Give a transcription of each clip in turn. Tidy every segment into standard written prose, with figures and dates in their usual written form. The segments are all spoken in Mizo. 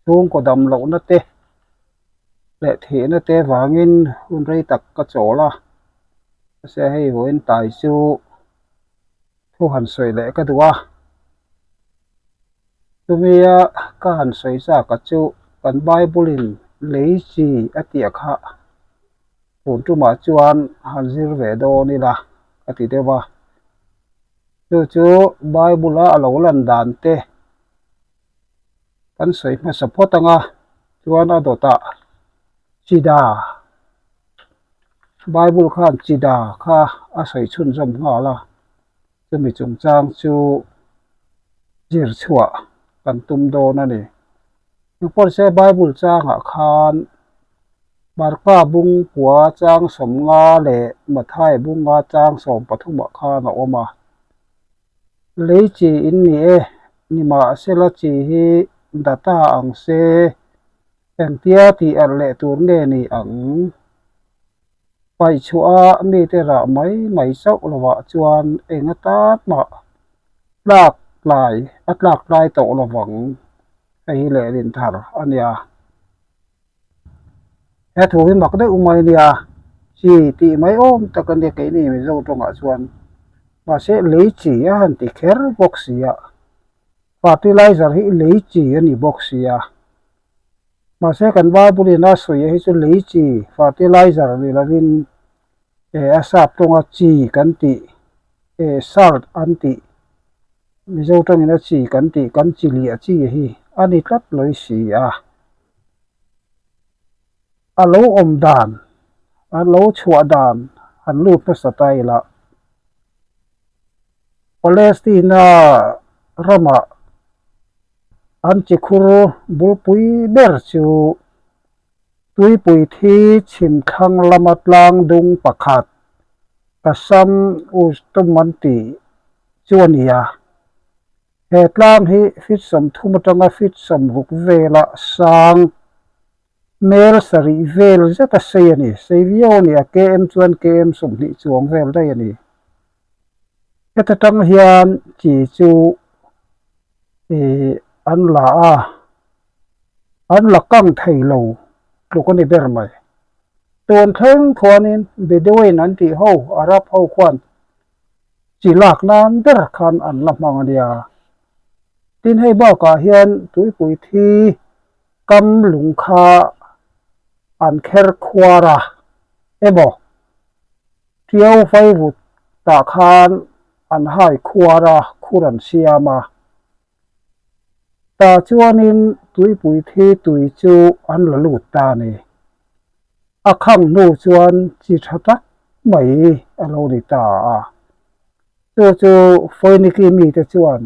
Chhungkaw dam lohna te leh thihna te vangin hun rei tak ka chawl a, mahse hei vawiin tai chu thu han sawi leh ka duh a. Chumia ka han sawi chak a chu kan Bible in lei chi a tih a kha tun tumah chuan han zir ve dawn ila ka ti deuh a. Chu chu Bible a a lo lan dan te. Kan sawi hmasa phawt ang a, chuan a dawtah Chida, Bible khan Chida kha a sawi chhunzawm nghal a, chumi chungchang chu zir chhuah kan tum dawn a ni. Engpawh se Bible changah khan Marka bungkua chang 50 leh Mathai bunga chang 13 khan a awm a. Lei chi in ni e, nimahsela chi hi data ang se, engtia tih alh leh tur nge ni ang? Paihchhuah a mite rah mai mai chauh lovah chuan eng atan mah tlak tlai a tlak tlai tawh lovang, hei hi lehlin thar a nia. He thu hi mak deuh mai nia, chi tih mai awm tak a nia keini Mizo tawngah chuan mahse lei chi a han ti kher bawk si a, fertilizer hi lei chi a ni bawk si a, mahse kan Bible in a sawi hi chu lei chi fertilizer ni lovin eh a sap tawnga chi kan tih eh salt an tih Mizo tawngin a chi kan tih kan chi liah chi hi a ni tlat lawi si a. A lo awm dan, a lo chhuah dan han lut hmasa ta ila. Palestina ramah an chikhur bulpui ber chu tuipui thi chhim thlang lama tlang dung pakhat, Kasam Ustum an tih chu a ni a. He tlang hi feet 30 atanga feet 60 vela sang hmel sarih vel zeta sei a ni. Sei viau a ni a, km chuan km 20 chuang vel daih a ni. Heta tang hian chi chu ih an la a, an la kang thei lo tluk a ni ber mai. Tun thleng khuanin Bedouin an tih ho, Arab ho khuan chi lak nan ber khan an la hmang a nia. Tin hei bakah hian tuipui thi kam lung kha an kher khuar a emaw tiau vaivut tah khan an hai khuar a khur an siam a. Tah chuanin tuipui thi tui chu an la lut ta a ni. A khang hnu chuan chi tha tak mai a lo ni ta a. Chu chu Foiniki mite chuan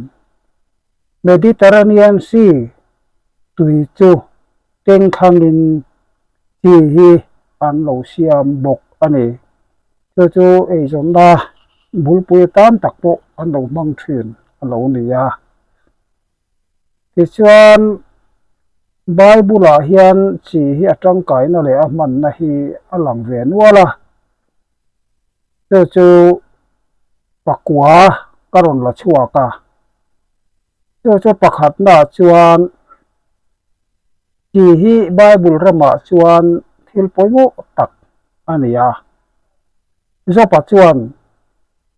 Mediterranean Sea tui chu tengthangin chi hi an lo siam bawk a ni. Chu chu eizawnna bulpui atan tak pawh an lo hmang thin a lo ni a. Tichuan Bible ah hian chi hi a tangkaina leh a hmanna hi a lang ve nual a. Chu chu pakua ka rawn la chhuak a. Chu chu pakhatnaah chuan chi hi Bible ramah chuan thil pawimawh tak a ni a. Jopa chuan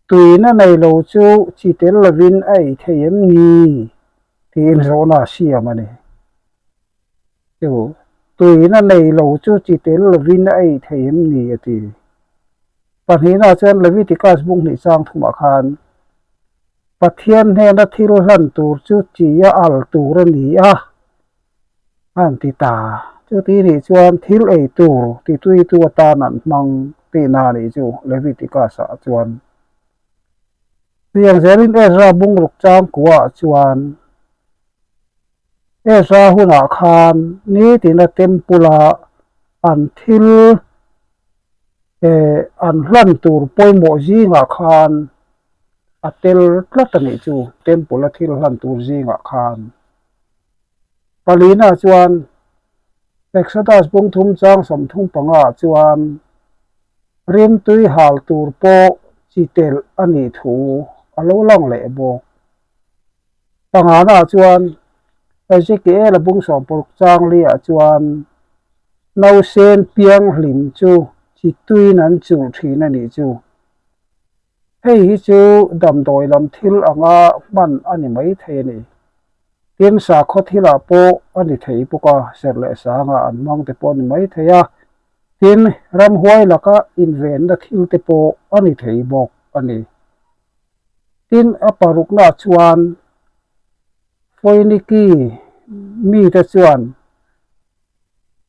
tuina nei lo chu chi tel lovin a ei thei em ni tiin zawhna a siam a ni. Chu tuina nei lo chu chi tel lovin a ei thei em ni a ti. Pahnihnaah chuan Leviticus bung hnih chang thumah khan Pathian hnena thil hlan tur chu chi a al tur a ni a, a han ti ta. Chuti nih chuan thil ei tur tituitu atan an hmang tihna a nih chu Leviticus-ah chuan. Chutiang zelin Ezra bungruk changkuaah chuan Ezra hunah khan nitina temple-a an thil eh an hlan tur pawimawh zingah khan a tel tlat a nih chu temple a thil hlan tur zingah khan. Palina chuan Exodus bungthum chang 35 ah chuan rimtui hal tur pawh chi telh a nih thu a lo lang leh bawk. Pangana chuan. Ezekiel a bung sawmpawruk chang liah chuan nausen pianghlim chu chi tuiin an chulh thin a nih chu. Hei hi chu damdawi lam thil anga hman a ni mai thei a ni. Tin, sakhaw thilah pawh a ni thei bawk a, serh leh sangah an hmang te pawh a ni mai thei a. Tin, ramhuai laka invenna thil te pawh a ni thei bawk a ni. Tin, a paruknaah chuan Foiniki mite chuan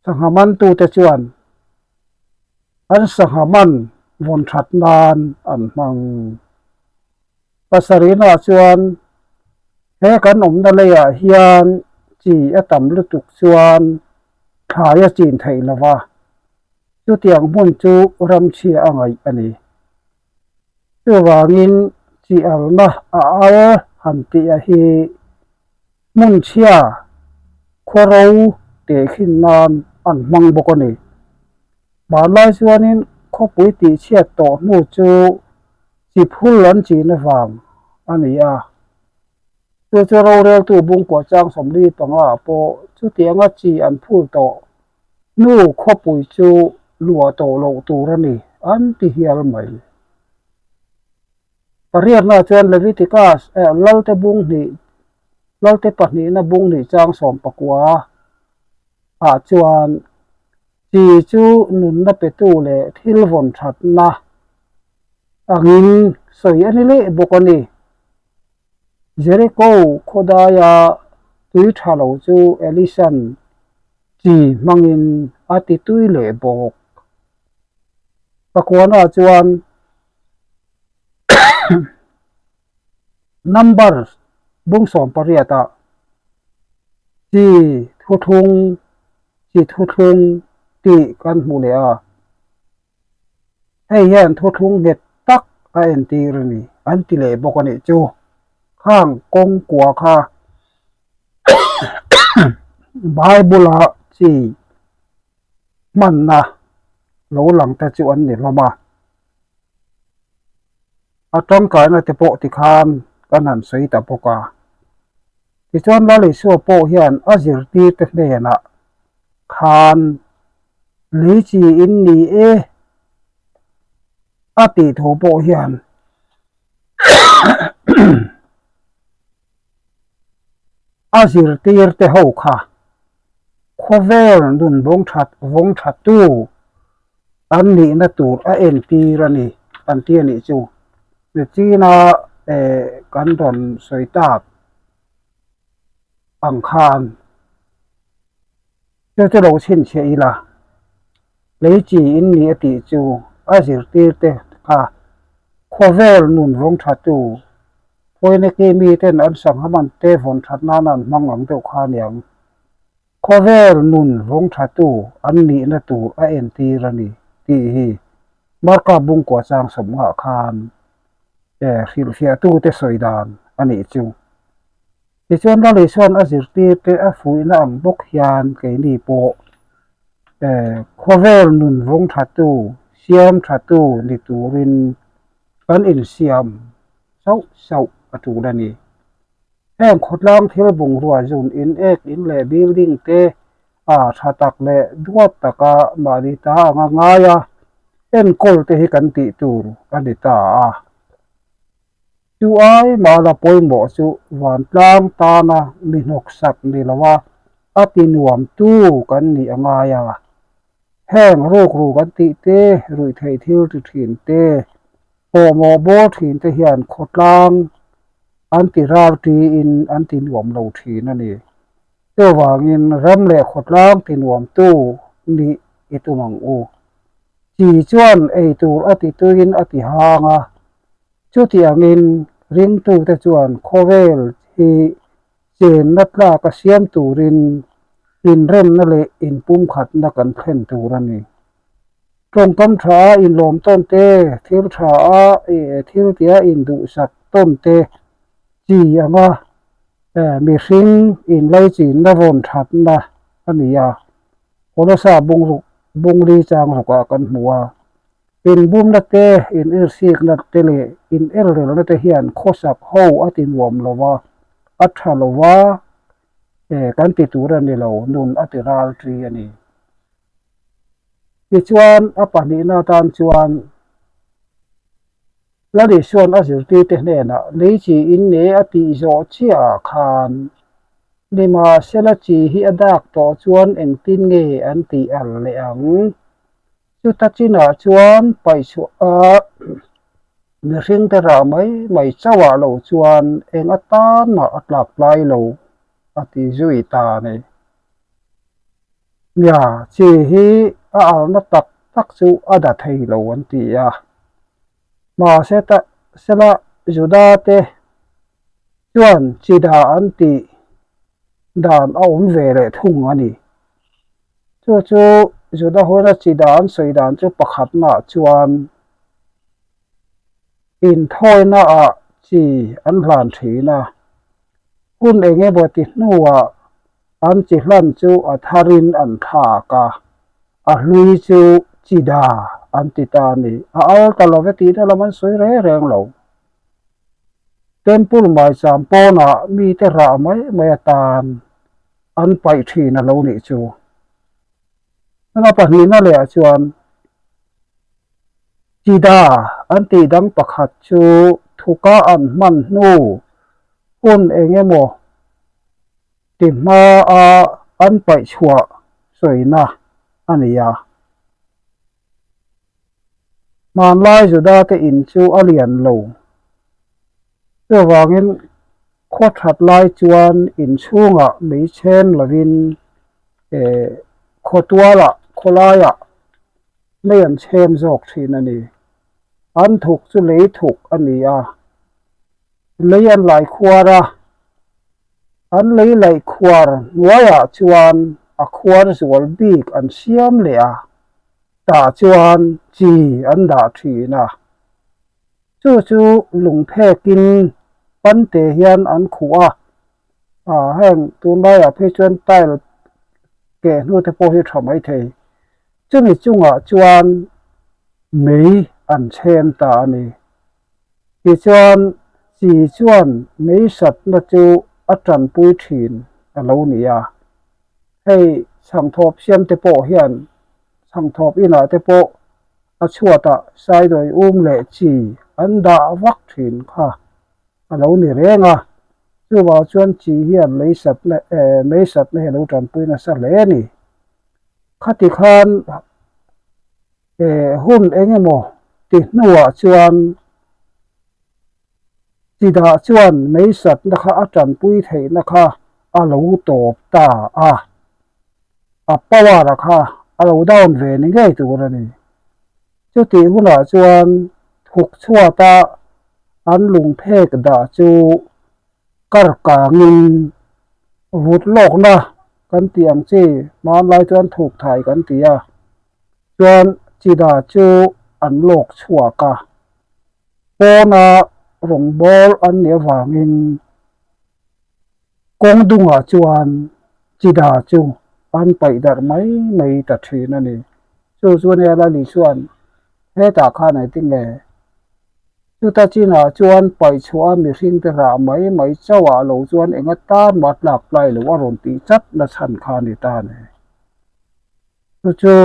sangha mantute chuan an sangha man vawn that nan an hmang. Pasarihnaah chuan he kan awmna leiah hian chi a tam lutuk chuan thlai a chin theih lo va, chutiang hmun chu ramchhia a ngaih a ni. Chuvangin chi alna a al han tih a hi hmun chhia khuaro tehkhin nan an hmang bawk a ni. Hmanlai chuanin khawpui tihchhiat tawh hnu chu chi phul an chin avang a ni a. Chu chu roreltu bungkuah chang 45 ah pawh chutianga chi an phul tawh hnu khawpui chu luah tawh loh tur a ni an ti hial mai. Pariatnaah chuan Leviticus eh Lalte bung hnih Lalte pahnihna bung hnih chang 19 ah chuan chi chu nunna petu leh thil vawn thatna angin sawi a ni leh bawk a ni. Jeriko khawdaia tui tha lo chu Elisa'n chi hmangin a ti tui leh bawk. Pakuana chuan number bung 18 ah chi thuthlung chi thuthlung tih kan hmu leh a. Hei hian thuthlung nghet tak a entir a ni an ti leh bawk a nih chu. Khang kawng kua kha Bible-a chi hmanna lo lang te chu an ni hlawm a. A tangkaina te pawh tikhan kan han sawi ta bawk a. Tichuan Lal Isua pawh hian a zirtirte hnenah khan lei chi in ni e a tih thu pawh hian a zirtirte ho kha khawvel nun vawng that vawng thattu an nihna tur a entir a ni an ti a nih chu. China kan rawn sawi tak ang khan chu chu lo chhinchhiah ila lei chi in ni a tih chu a zirtir te kha khawvel nun vawng tha tu Pawineki miten an sangha man te vawn that nana an hmang ang deuh kha aniang. Khawvel nun vawng tha tu an nihna tur a entir a ni tih hi Marka bungkua chang sawmngah khan hrilhfiahtute sawi dan a nih chu. Tichuan Lali chuan a zirtirte a fuihna ang bawk hian keini pawh khawvel nun vawng tha tu, siam tha tu ni turin kan insiam sauh sauh a tul a ni. Heng khawtlang thil bungrua zun in ek in leh building te a tha tak leh duat taka mahni ta anga ngai a, enkawl te hi kan tih tur a ni ta a. Chu ai mala pawimawh chu vantlang tana mi hnawksak ni lova a ti nuam tu kan nih a ngai a. Heng rukru kan tih te, ruihtheih thil ti thin te, pawhmawh bawr thin te hian khawtlang an ti ral tiin an ti nuam lo thin a ni. Chuvangin ram leh khawtlang ti nuamtu nih i tum ang u. Chi chuan ei tur a ti tuiin a ti hang a, chutiangin ringtute chuan khawvel hi chenna tlak a siam turin inremna leh inpumkhatna kan thlen tur a ni. Tawngkam tha a inlawm tawn te, thil tha a thil tia induhsak tawn te chi anga mihring inlaichinna rawn thatna a ni a. Kolosa bungruk bungli chang rukah kan hmu a. Inbumna te, inirsikna te leh inelrelna te hian khawsak ho a ti nuam lo va, a tha lo va. Kan ti tur a ni lo, nun a ti ral ṭi a ni. Tichuan, a pahnihna atan chuan Lalisuan a zirtirte hnenah lei chi in ne a tih zawh chiahah khan nimahsela chi hi a dak tawh chuan engtin nge an tih al leh ang? Chuta chinah chuan paihchhuah a mihringte rah mai mai chauhah lo chuan eng atan mah a tlak tlai lo a ti zui ta a ni. Nia, chi hi a alna tak tak chu a da thei lo an ti a. Mahse ta sela Juda te chuan chi da an tih dan a awm ve leh thung a ni. Chu chu Juda huna chi da an sawi dan chu pakhatnaah chuan inthawinaah chi an hlan thin a, hun eng emaw ti hnuah An chi hlan chu a tharin an thlak a, a hlui chu chi da an ti ta a ni. A al ta lo ve tihna lam an sawi reng reng lo. Temple maicham pawnah mite rah mai mai atan an paih thin a lo nih chu. Heng a pahnihna lehah chuan chi da an tih dang pakhat chu thuka an hman hnu hun eng emaw Ti hmaa an paih chhuah sawina a ni a. Hmanlai Judate in chu a lian lo. Chuvangin khaw that lai chuan in chhungah mei chhem lovin khaw tualah khawlaiah mei an chhem zawk thin a ni. An thuk chu lei thuk a ni a. Lei an lai khuar a. An lei laih khuar hnuaiah chuan a khuar zual bik an siam leh a, tah chuan chi an dah thin a. Chu chu lungphekin pante hian an khuh a, ah heng tunlaiah phei chuan tile keh hnu te pawh hi tha maithei. Chumi chungah chuan mei an chhem ta a ni. Tichuan, chi chuan meisatna chu a tanpui thin a lo ni a. Hei chhangthawp siamte pawh hian chhangthawp inah te pawh a chhuatah saidawi um leh chi an dah vak thin kha a lo ni reng a. Chuvang chuan chi hian meisatna eh meisatna hi a lo tanpui nasa hle a ni. Khati khan Eh hun eng emaw ti hnuah chuan chidah chuan meisatna kha a tanpui theihna kha a lo tawp ta a, a power a kha a lo down ve ni ngei tur a ni. Chutih hunah chuan thuk chhuata an lungphek dah chu kar kangin vut lawkna kan tih ang chi hmanlai chuan thuk thai kan ti a. Chuan chida chu an lawk chhuak a, pawna rawngbâwl an nih avangin kawng dungah chuan chida chu an paih darh mai mai ta thin a ni. Chu chu nia Lali chuan hetah khan engtin nge chuta chinah chuan paih chhuah a mihringte rah mai mai chauhah lo chuan eng atan mah tlak tlai lo a rawn tih chat na chhan kha a ni ta a ni. Chu chu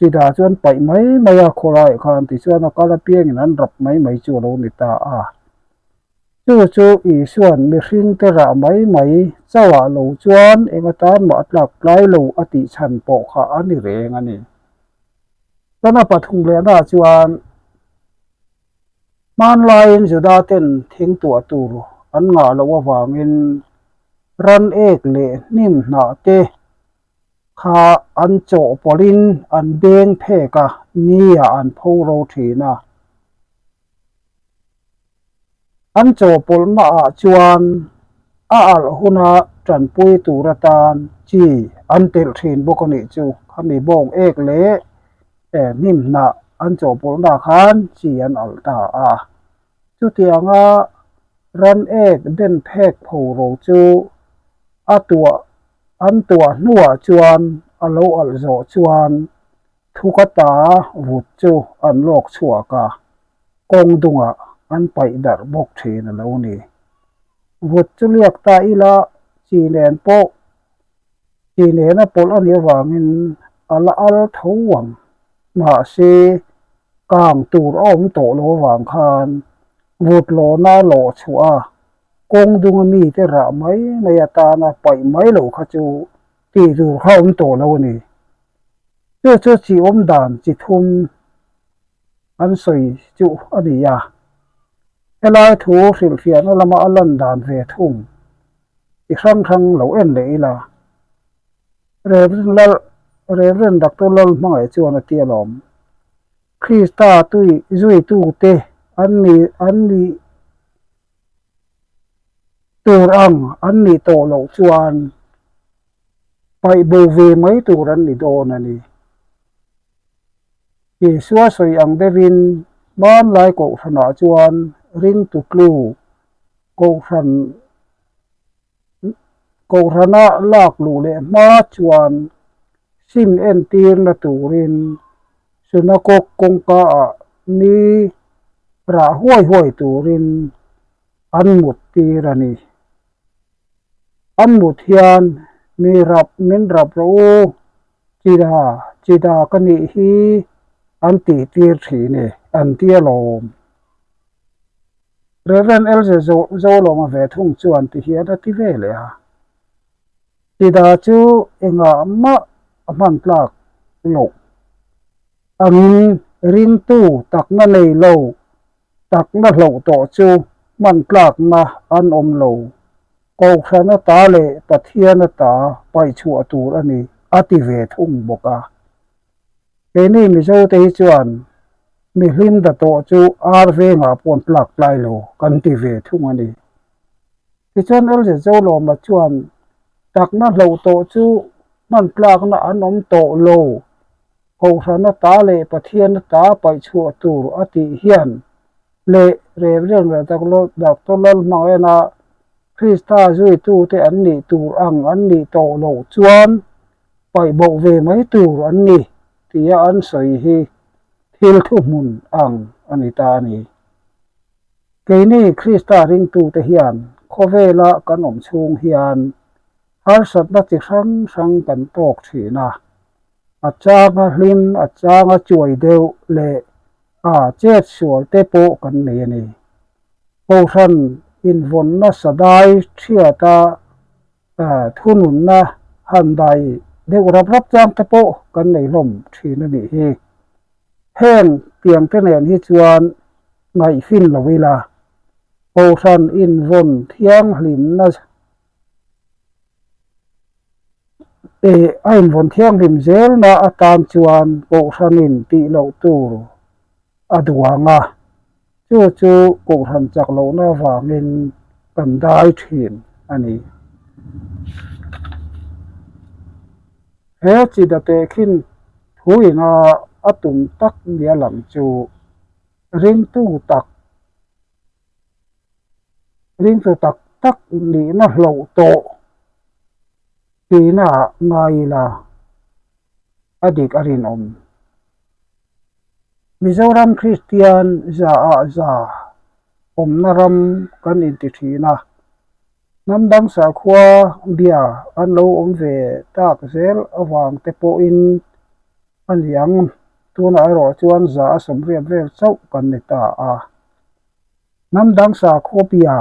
chidah chuan paih mai mai a khawlaiah khan tichuan a kal apiangin an rap mai mai chu a lo ni ta a. Chu chu Isua'n mihringte rah mai mai chauhah lo chuan eng atan mah a tlak tlai lo a tih chhan pawh kha a ni reng a ni. Chuan a pathum lehnaah chuan hmanlaiin Juda ten thing tuah tur an ngah loh avangin ran ek leh hnim hnah te Kha an chawhpawlhin an beng phek a, ni-ah an pho ro thin a. An chawhpawlhnaah chuan a alh huna tanpui tur atan chi an telh thin bawk a nih chu. Khami bawng ek leh hnim hnah an chawhpawlhnaah khan chi an alh ta a. Chutianga ran ek ben phek pho ro chu a tuah An tuah hnuah chuan a lo alh zawh chuan thuka ta vut chu an lawk chhuak a, kawng dungah an paih darh bawk thin a lo ni. Vut chu liak ta ila chi nen pawh Chi nena pawlh a nih avangin a la al tho ang. Mahse, kang tur a awm tawh lo avang khan vut lawna lawh chhuah a, kawng dunga mite rah mai mai atana paih mai lo kha chu tih tur kha a awm tawh lo a ni. Chu chu chi awm dan chi thum an sawi chu a ni a. Helai thu hrilhfiahna lama a lan dan ve thung i hrang hrang lo en leh ila. Reverend Lal Reverend Doctor Lal hmangaih chuan a ti alawm. Krista tui zuitute an ni an nih tur ang an nih tawh loh chuan paih bo ve mai tur an ni dawn a ni. Isua sawi ang deuhin hmanlai kohhranah chuan ringtu tlu kohhran kohhrana lak luh leh hma chuan sim entirna turin synagog kawngkaah mi rah huai huai turin an mut tir a ni. An mut hian mi rap min rap rawh u, chida chida ka nih hi an tih tir thin e, an ti alawm. Rev. Elze Zolawma ve thung chuan ti hian a ti ve leh a. Chida chu engah mah a hman tlak loh angin ringtu takna nei lo Takna hloh tawh chu hman tlakna an awm lo. Kohhran ata leh Pathian ata paih chhuah tur a ni, a ti ve thung bawk a. Keini Mizote hi chuan mi hlim da tawh chu ar vengah pawh an tlak tlai lo kan ti ve thung a ni. Tichuan LZ Zolawma chuan takna hloh tawh chu hman tlakna an awm tawh lo. Kohhrana ta leh Pathiana ta paih chhuah tur a tih hian leh Reverend Doctor Lalhmangaihna Krista zuitute an nih tur ang an nih tawh loh chuan paih boh ve mai tur an ni tia an sawi hi thil thuhmun ang a ni ta a ni. Keini Krista ringtute hian khawvela kan awm chhung hian harsatna chi hrang hrang kan tawk thin a. A changa hlim, a changa chuai deuh leh a chet sual te pawh kan nei a ni. Kohhran invawnna sadai thiata thununna han dai deuh rap rap chang te pawh kan nei hlawm thin a nih hi. Heng tiang te nen hi chuan ngaihfin lo ila, Kohhran invawn thianghlimna Eh, a invawn thianghlim zelna atan chuan Kohhranin tih loh tur a duang a, chu chu Kohhran chak lohna avangin kan dai thin a ni. He chi datehkhin thu ina a tum tak nia lang chu ringtu tak, Ringtu tak tak nihna hloh tawh tihna ah ngai ila a dik a rinawm. Mizoram Kristian za ah za awmna ram kan inti thin a, hnam dang sakhua bia an lo awm ve tak zel avang te pawhin a ni ang, tunah erawh chuan za a 80 vel chauh kan ni ta a. Hnam dang sakhua bia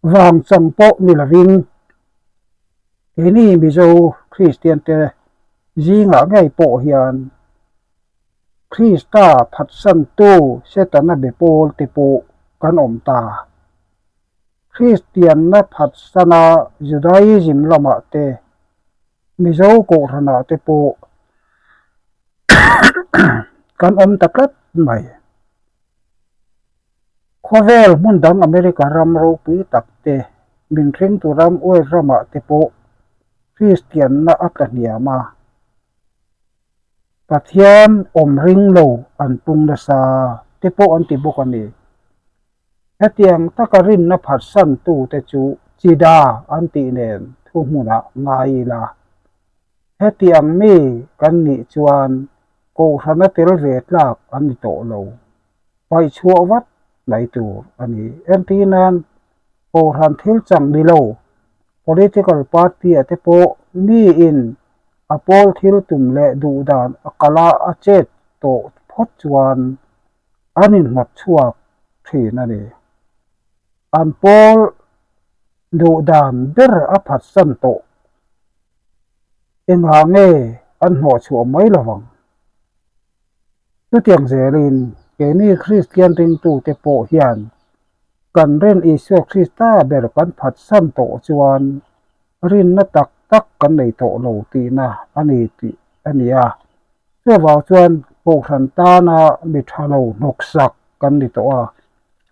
vang chang pawh ni lovin keini Mizo Kristian te zingah ngei pawh hian Krista phatsantu Setana be pawl te pawh kan awm ta. Kristianna phatsana Judaism lamah te Mizo Kohhranah te pawh kan awm ta tlat mai. Khawvel hmun dang America ram ropui tak te, min hringtu ram Wales ramah te pawh Kristianna a tla hniam a. Pathian awm ring lo an pung nasa te pawh an ti bawk a ni. Hetiang taka rinna phatsantute chu chida an tih nen thuhmunah ngai ila. Hetiang mi kan nih chuan kohhrana tel ve tlak an ni tawh lo. Paihchhuah vat mai tur a ni. Entir nan. Kohhran thil chang ni lo, political party-ah te pawh miin a pawl thil tum leh duh dan a kal a a chet tawh phawt chuan an inhnawt chhuak thin a ni. An pawl duh dan ber a phatsan tawh. Engah nge an hnawh chhuah mai lo vang? Chutiang zelin keini Kristian ringtute pawh hian kan rin Isua Krista ber kan phatsan tawh chuan rinna tak tak kan nei tawh lo tihna a ni tih a ni a. Chuvang chuan Kohhran tana mi tha lo hnawksak kan ni tawh a,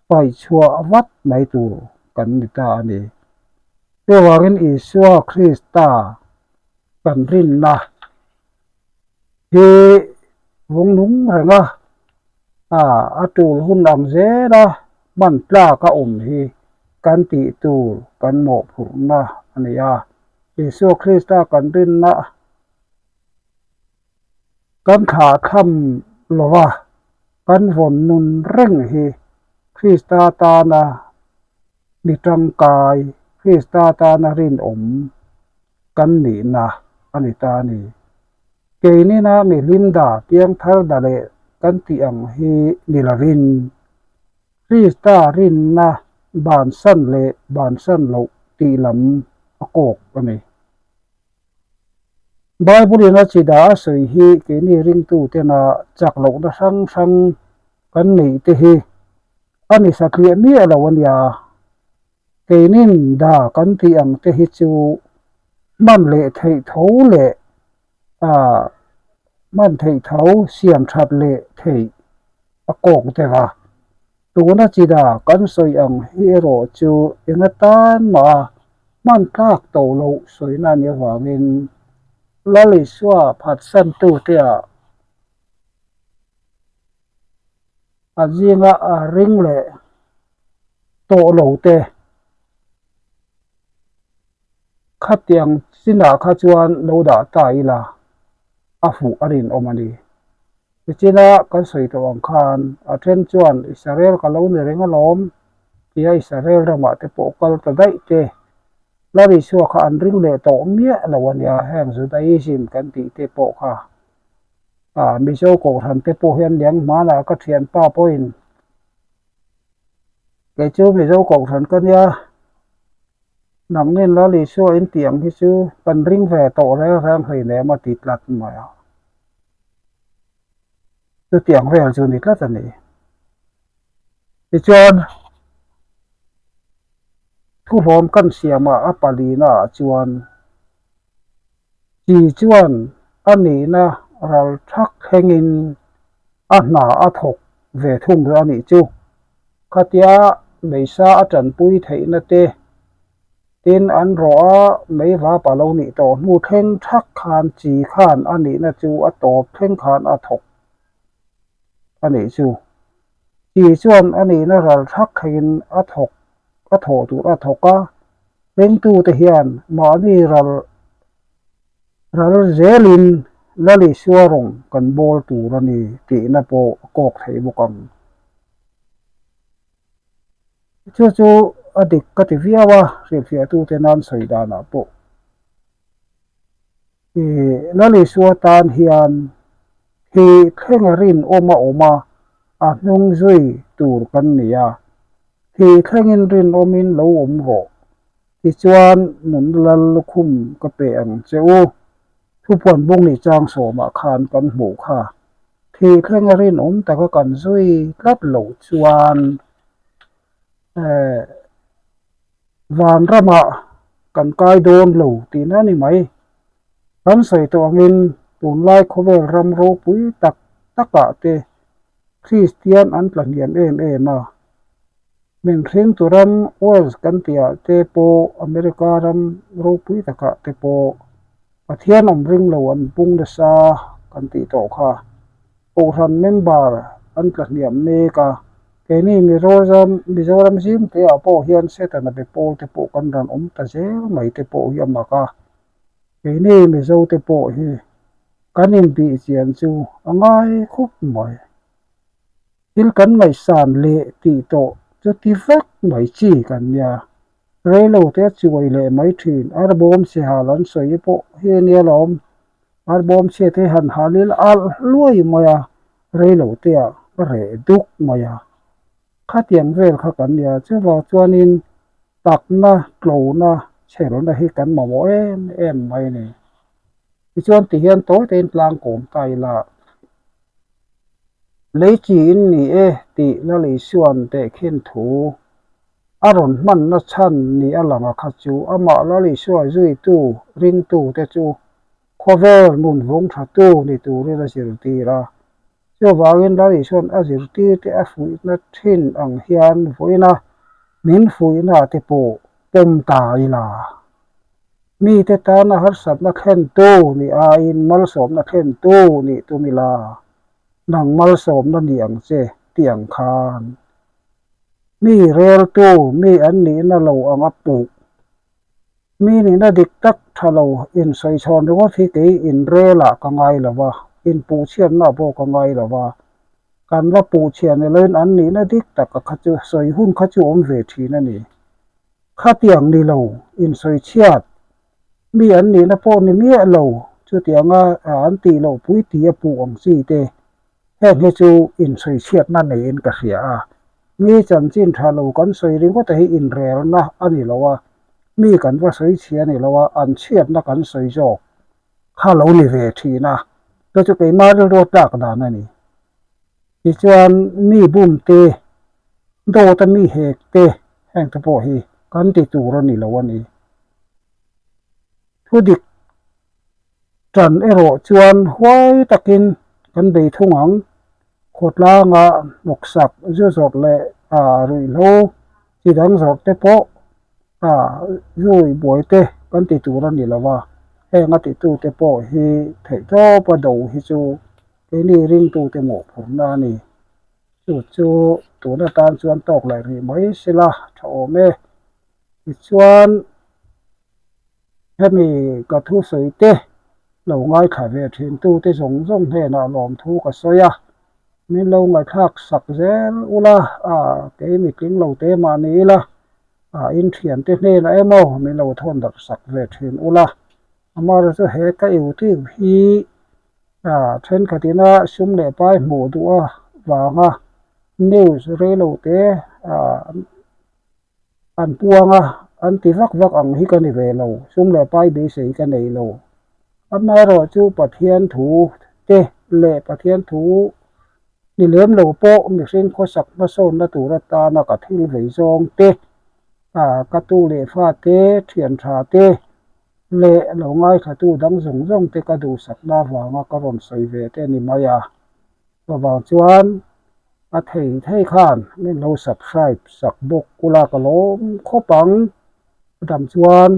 paihchhuah vat mai tur kan ni ta a ni. Chuvangin Isua Krista kan rinna hi vawng nung reng a, a tul hun ang zel a, hman tlak a awm hi kan tih tur kan mawhphurhna a ni a. Isua Krista kan rinna kan thlah tham lo va, kan vawn nun reng hi Krista tana mi tangkai, Krista tana rinawm kan nihna a ni ta a ni. Keinina mi hlimda piangthar da leh kan tih ang hi ni lovin, Krista rinna bansan leh bansan loh tih lam a kawk a ni. Bible-in a chi dah a sawi hi keini ringtutena chak lohna hrang hrang kan neih te hi a ni satliah miah lo a nia. Keinin da kan tih ang te hi chu hman leh theih tho leh ah hman theih tho siam that leh theih a kawk deuh a. Tuna chida kan sawi ang hi erawh chu eng atan mah a hman tlak tawh loh sawina a nih avangin Lal Isua phatsantu te ah a zinga a ring leh tawh lo te khatiang chinah kha chuan lo dah ta ila a fuh a rinawm a ni. Tichina kan sawi tawh ang khan a then chuan Israel ka lo ni reng alawm tia Israel ramah te pawh kal ta daih te Lal Isua kha an ring leh tawh miah lo a nia, heng Judaism kan tih te pawh kha ah Mizo Kohhran te pawh hian liang hmanah ka thianpa pawhin kei chu Mizo Kohhran ka nia nangnin Lal Isua in tih ang hi chu kan ring ve tawh reng reng hleinem a ti tlat mai a. Chutiang vel chu ni tlat a ni. Tichuan, thuhlawm kan siamah a palina ah chuan chi chuan a nihna ral thak thlengin a hna a thawk ve thung a nih chu. Khatia meisa a tanpui theihna te Tin, an rawh a, mei vap a lo nih tawh hnu thleng thak khan chi khan a nihna chu a tawp thleng khan a thawk a nih chu. Chi chuan a nihna ral thak thlengin a thawk a thawh tur a thawk a, ringtute hian mahni ral ral zelin Lalisua rawng kan bawl tur a ni tihna pawh a kawk thei bawk ang. Chu chu a dik ka ti viau a, hrilhfiahtute nan sawi danah pawh ih Lalisua tan hian hi thleng a rinawm a awm a, a hnung zui tur kan ni a, hi thlengin rinawmin lo awm rawh tichuan nun lal lukhum ka pe ang che u. Thupuan bung nih chang sawmah khan kan hmuh kha. Thih thleng a rinawm taka kan zui tlat loh chuan eh vanramah kan kai dawn lo tihna a ni mai. Kan sawi tawh angin tunlai khawvel ram ropui tak takah te Kristian an tla hniam em em a. Min hringtu ram Wales kan tihah te pawh America ram ropui takah te pawh Pathian awm ring lo an pung nasa kan tih tawh kha. Kohhran member an tla hniam mek a, keini Mizoram Mizoram zimte ah pawh hian Setana be pawl te pawh kan rawn awm ta zel mai te pawh hi a mak a, keini Mizo te pawh hi kan inbih chian chu a ngai khawp mai. Thil kan ngaihsan leh tih tawh chu ti vek mai chi kan nia. Reilo te chuai leh mai thin. Arbawm sehal an sawi pawh hi a nia lawm. Arbawm chhiat hi han hal ila alh hluai mai a, reilo te ah a reh duk mai a. Khatiang vel kha kan nia, chuvang chuanin takna, tlona, chhelna hi kan mamawh em em mai a ni. Tichuan tihian tawi tein tlang kawm ta ila. Lei chi in ni e tih Lal Isua'n tehkhin thu a rawn hmanna chhan ni a lang a kha chu amah Lal Isua zuitu ringtute chu khawvel nun vawng thatu ni turin a zirtir a. Chuvangin Lal Isua'n a zirtirte a fuihna thin ang hian vawiina min fuihna te pawh pawm ta ila. Mite tana harsatna thlentu nih aiin malsawmna thlentu nih tum ila, nang malsawmna ni ang che tih ang khan. Mi reltu mi an nihna lo anga puh. Mi nihna dik tak tha lo insawichhawn ringawt hi kei inrelah ka ngai lo va, inpuhchhiatna pawh ka ngai lo va. Kan va puhchhiah ni loin an nihna dik taka kha chu sawi hun kha chu awm ve thin a ni. Khatiang ni lo, insawichhiat mi an nihna pawh ni miah lo, chutianga an tih loh pui tih a puh ang chi te, heng hi chu insawichhiatna neiin ka hria a. Mi chanchin tha lo kan sawi ringawt hi inrelna a ni lo a, mi kan va sawichhia a ni lo a, an chhiatna kan sawi zawk kha lo ni ve thin a, chu chu keimah rilru a tlak dan a ni. Tichuan mi bum te, dawt a mi hek te heng te pawh hi kan ti tur a ni lo a ni. Thu dik tan erawh chuan huai takin kan bei thung ang. Khawtlanga hnawksak zu zawrh leh ruihhlo chi dang zawrh te pawh zui buai te kan ti tur a ni lo va, heng a titute pawh hi theihtawpa do hi chu Keini ringtute mawhphurhna a ni. Chu chu tun atan chuan tawk leh rih mai sela tha awm e. Tichuan hemi ka thusawi te lo ngaithla ve thintute zawng zawng hnenah lawmthu ka sawi a, min lo ngaihthlak sak zel ula, kei mitling lo te mah ni ila, in thiante hnenah emaw min lo thawn darh sak ve thin ula. Amaherawhchu chu he ka YouTube hi thenkhatina sum leh pai hmuh duh a vanga news reilo te an puang a, an ti vak vak ang hi ka ni ve lo, sum leh pai beisei ka nei lo. Amaherawhchu chu Pathian thu te leh Pathian thu ni lem lo pawh mihring khawsak hmasawnna tur atana ka thil vei zawng te, ka tu leh fa te, thian tha te, leh lo ngaithlatu dang zawng zawng te ka duhsakna avanga ka rawn sawi ve te a ni mai a. Chuvang chuan a thei thei khan min lo subscribe sak bawk ula ka lawm khawp ang. A dam chuan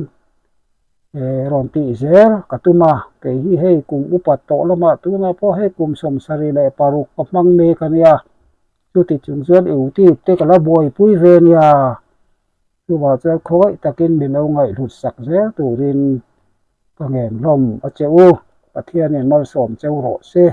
rawn tih zel ka tum a, kei hi hei kum upat tawh lamah tunah pawh hei kum 76 ka hmang mek a nia. Chuti chung chuan YouTube te ka la buaipui ve a nia. Chuvah chuan khawngaih takin mi lo ngaihhlut sak zel turin ka ngen hlawm a che u. Pathianin malsawm cheu rawh se.